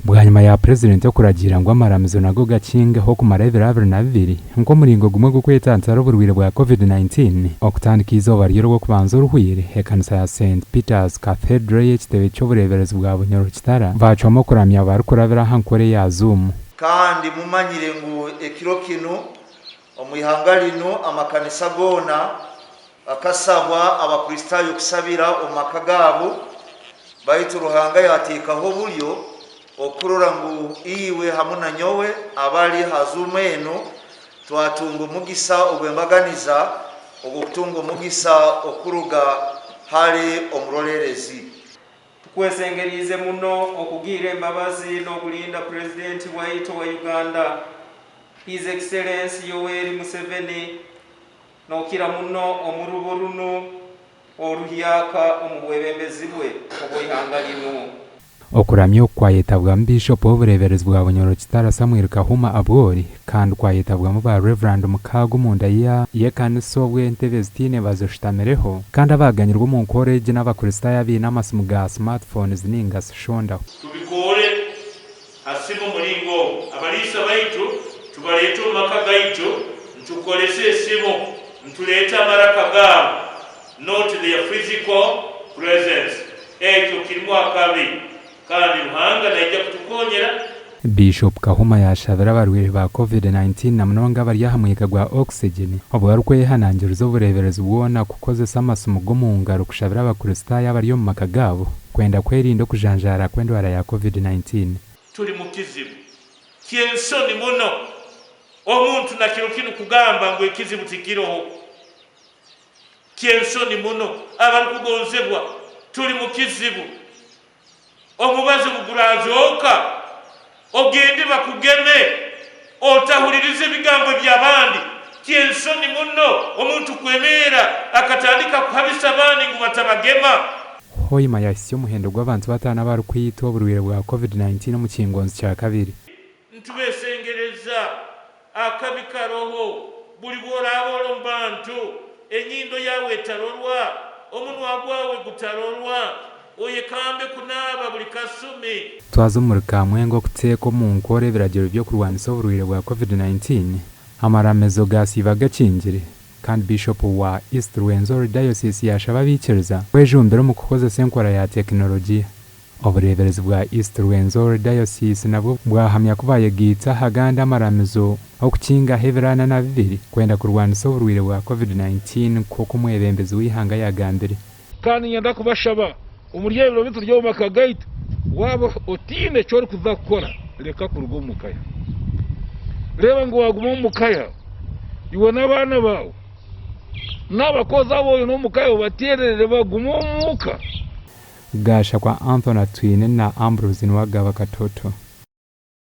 Bwanyima ya Purezidenti okuragiira ngu amaramizo nago gakingeho okumara ebiro 22 nk'omuringo gumwe gw'okwetantara oburwaire bwa Covid-19, okutandika eizooba ry'orwokubanza oruhwire, ekanisa ya St Peter's Cathedral ey'ekitebe ky'obureeberezi bwa Bunyoro Kitara baacwamu okuramya barikurabira aha nkora eya Zoom. Kandi mumanyire ngu ekiro kinu omu ihanga linu amakanisa goona akasabwa Abakristaayo kusabira omu maka gaabo, baitu Ruhanga yateekaho obulyo okurora ngu iwe hamu na nyowe abali ha Zoom enu twatunga omugisa ogw'embaganiza ogw'okutunga omugisa okuruga hali omuroleerezi. Tukwesengeriize muno okugiira embabazi n'okulinda Purezidenti waitu owa Uganda, His Excellency Yoweri Museveni, n'okira muno omu rubo runu oruhyaka omu bwebembezi bwe obw'eihanga linu. Okuramya oku kwayetabwamu Biishopu w'obureeberezi bwa Bunyoro Kitara Samuel Kahuma Abwori kandi kwayetabwamu ba Rev. Mukaaga omunda y'ekanisa obwo entebe ezitaine bazishutamireho kandi abaaganyirwe omu nkora egi n'Abakristaayo abaine amasimu ga smart phones ninga shondaho. Tubikoore ha simu omuringo ogu. Abariisa baitu tubareete omu maka gaitu nitukoresa esimu, nitureeta amaraka gaabo not their physical presence. Ekyo kirimu akabi kandi Ruhanga naija kutukonyera. Biishopu Kahuma yaashabira abarwaire ba Covid 19 na munonga abari aha mwika gwa oxygen obwo arikwehanangiriza obureeberezi bwona kukozesa amasimu g'omu ngaro kushabira Abakristaayo abari omu maka gaabo kwenda kwerinda okujanjaara kw'endwara ya Covid 19. Turi mu kizibu ky'ensoni muno omuntu na kiro kinu kugamba ngu ekizibu tikiroho. Ky'ensoni muno abarukugonzebwa, tuli mu kizibu. Omubazi obuguraazooka, ogende bakugeme, otahuliriza ebigambo eby'abandi. Ky'ensoni muno omuntu kwemeera akatandika kuhabisa abandi ngu batabagema. Hoima yahitsya omuhendo gw'abantu bataano abarikwitwa oburwaire bwa Covid-19 omu kingonzi kya kabiri. Nitubesengereza, akabi karoho, buli bworaaba oli omu bantu, enyindo yaawe etarorwa, omunwa gwawe gutarorwa, oyekambe kunaaba buli kasumi. Twaza omuri Kamwenge okuteeka omu nkora ebiragiro by'okurwanisa oburwaire bwa Covid-19, amaramizo gaasiiba gakingire kandi Biishopu wa East Rwenzori Diocese yaashaba abaikiriza kwejumbira omu kukozesa enkora ya tekinologiya. Obureeberezi bwa East Rwenzori Diocese nabwo bwahamya ku bayegaitse aha gandi amaramizo okukingaho ebiro 42 kwenda kurwanisa oburwaire bwa Covid 19 nk'oku omwebembezi w'eihanga yagambire. Kandi niinyenda kubashaba omuri ebi biro bi turi omu maka gaitu, waaba otaine eki orikuza kukora, reka kuruga omu ka. Reeba ngu waaguma omu ka iwe n'abaana baawe n'abakozi abu oine omu ka obateererere bagume omu ka. Kugaasha kwa Anthony Atwine na Ambrose Niwagaba Katoto.